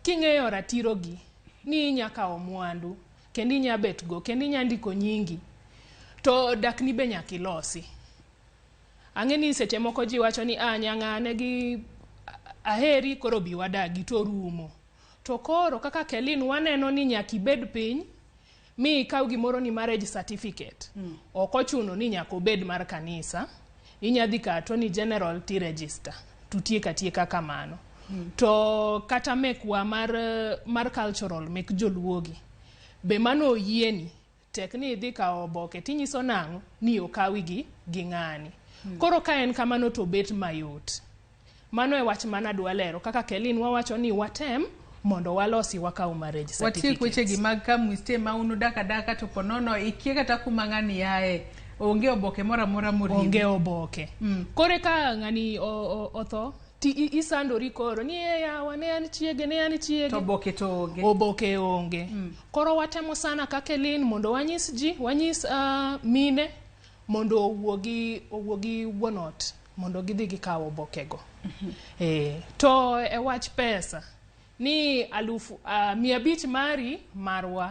King'eyo ratirogi ni inya kawo mwandu kendo inya bet go kendo inya ndiko nyingi to dakni be nyaka ilosi. Ang'e ni seche moko ji wacho ni ah nyang'ane gi aheri koro bi wadagi to rumo. To koro kaka Kelin waneno ni nyaka ibed piny mi ikaw gimoro ni marriage certificate. Ok ochuno ni nyaka obed mar kanisa. Inya dhi ka Attorney General ti register. Tutiek atieka kamano. To kata mekwa mar cultural mek joluogi be mano oyieni tek ni idhi kawo oboke tinyiso nang'o ni okawi gi ng'ani. Koro ka en kamano to bet mayot. Mano e wach mana adwa lero kaka Kelin wawacho ni watem mondo walosi wakaw marriage Watiek certificates. wechegi mag kamwiste ma un udak adaka to ponono ikia kata kuma ng'ani yae. Onge oboke moro amora moriwi. Onge oboke. Koro ka ng'ani otho ti isandori koro ni e yawa ne an chiege ne an chiege. To oboke to onge. Oboke onge. Koro watemo sana kaka Kelin mondo wanyis ji, wanyis mine mondo owuogi wuon ot mondo gidhi gikaw obokego. To e wach pesa ni 500 mari marwa.